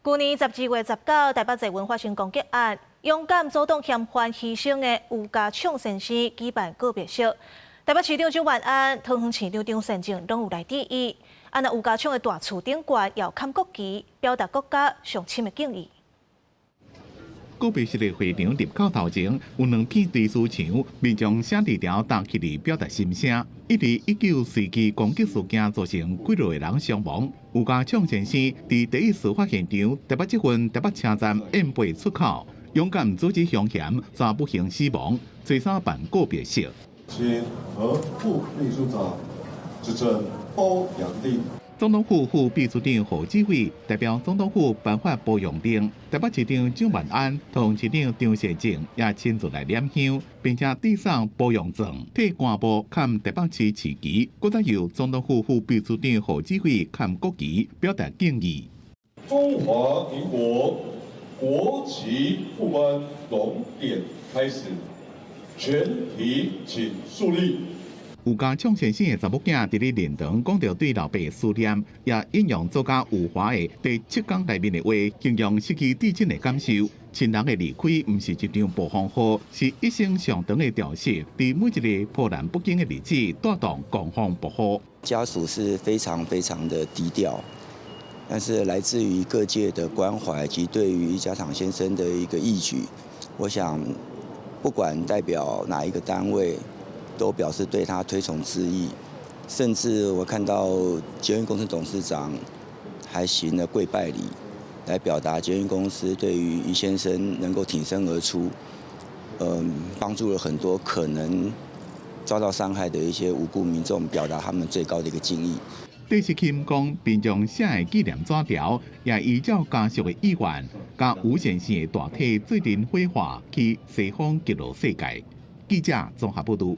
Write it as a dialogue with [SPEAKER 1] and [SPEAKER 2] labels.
[SPEAKER 1] 舊年12月19，台北捷運發生攻擊案，勇敢阻擋嫌犯犧牲的吳家暢先生舉辦告別式。台北市長蔣萬安、桃園市長張善政攏有來致意。啊，那吳家暢的大厝頂懸也有崁國旗，表達國家上深的敬意。
[SPEAKER 2] 告別式的會場入口頭前有兩片追思牆，民眾寫字條貼起來表達心聲。一佇19隨機攻擊事件造成幾落個人傷亡，吳家暢先生佇第一事發現場台北捷運台北車站 M8出口，勇敢阻止兇嫌，煞不幸死亡。初三辦告別式。
[SPEAKER 3] 請何副秘書長執政褒揚令。
[SPEAKER 2] 總統府副秘書長賀志偉代表總統府頒發褒揚令，台北市長蔣萬安、桃園市長張善政也親自來點香，並且遞送褒揚狀，替棺木崁台北市市旗，閣再由總統府副秘書長賀志偉崁國旗，表達敬意。
[SPEAKER 3] 中華民國國旗副頒榮典開始，全體請肅立。
[SPEAKER 2] 吳家暢先生的查某囝佇咧靈堂講著對老爸思念，也引用作家余華的第七講內面的話，形容失去至親的感受。親人的離開毋是一場暴風雨，是一生上長的潮汐，佇每一個波瀾不驚的日子，帶動狂風暴雨。
[SPEAKER 4] 家屬是非常非常的低調，但是來自於各界的關懷及對於家昶先生的一個義舉，我想不管代表哪一個單位，都表示對他推崇之意，甚至我看到捷運公司董事長還行了跪拜禮，來表達捷運公司對於余先生能夠挺身而出，幫助了很多可能遭到傷害的一些無辜民眾，表達他們最高的一個敬意。
[SPEAKER 2] 第四钦講，民眾寫的紀念紙條，也依照家屬的意願，共吳先生的大體做陣火化去西方極樂世界。記者綜合報導。